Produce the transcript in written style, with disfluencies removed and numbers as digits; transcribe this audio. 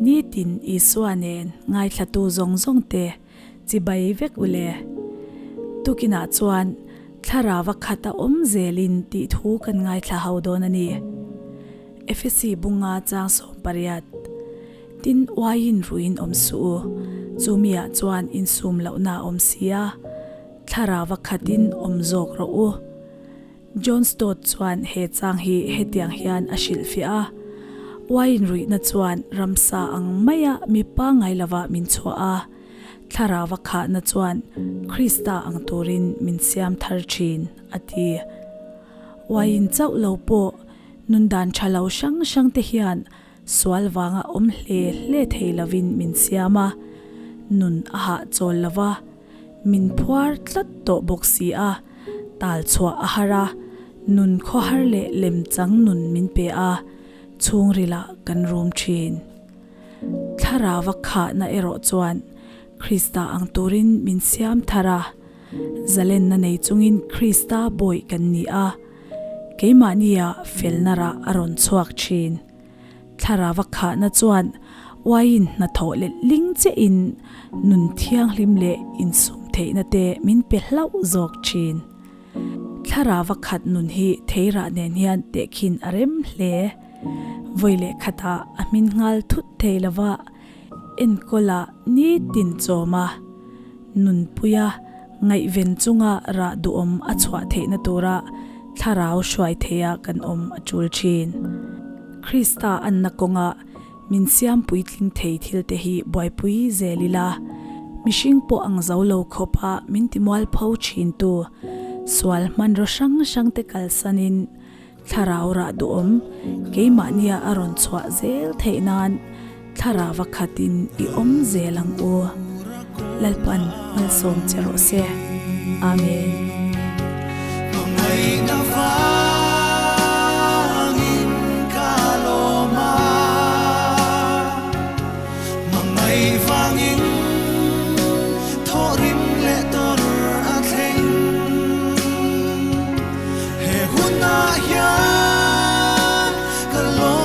Nitin Isua nen ngaithlatu zawng zawng te chibai vek u le. Tukinah chuan thlarau a khat a awm zelin tih thu kan ngaithla ho dawn a ni. Efesi bunga chang 18. Tin uaiin ruiin awm suh u, chumiah chuan insum lohna a awm si a, thlarau a khatin awm zawk rawh u. John Stott chuan he chang hi hetiang hian a hrilhfiah a, Uaiin ruihna chuan ramsa ang maia mi pangngai lovah min chhuah a, thlarau a khahna chuan Krista ang turin min siam thar thin, a ti. Uaiin chauh lo pawh nun dan tha lo hrang hrang te hian Sual vanga awm hle hle thei lovin min siam a, nun a hahchawl lo va, min phuar tlat tawh bawk si a, tal chhuah a har a, nun khawhar leh lemchang nun min pe a, chhungrilah kan rum thin. Thlarauva khahna erawh chuan Krista ang turin min siam thar a, zalenna nei chungin Krista bawih kan ni a, Keimahnia felna rah a rawn chhuak thin. Thlarau a khahna chuan uaiin hnathawh leh ling chiahin nun thianghlim leh insum theihna te min pe hlauh zawk thin. Thlarau a khat nun hi theirah nen hian tehkhin a rem hle. Vawi leh khatah a hmin nghal thut thei lova enkawla nitin chawma nunpuia Ngaihven chunga rah duhawm a chhuah theihna tura thlarau hruai theiha kan awm a tul thin. Krista anna kawnga min siam puitling thei thilte hi buaipui zel ila, mihring pawh ang zo lo khawpa min timualpho thintu sual hmanraw hrang hrangte kalsanin thlarau rah duhawm keimahnia a rawn chhuah zel theih nan thlarau a khatin i awm zel ang u. Lalpan malsawm che rawh se. Amen. He hunah hian ka lawm.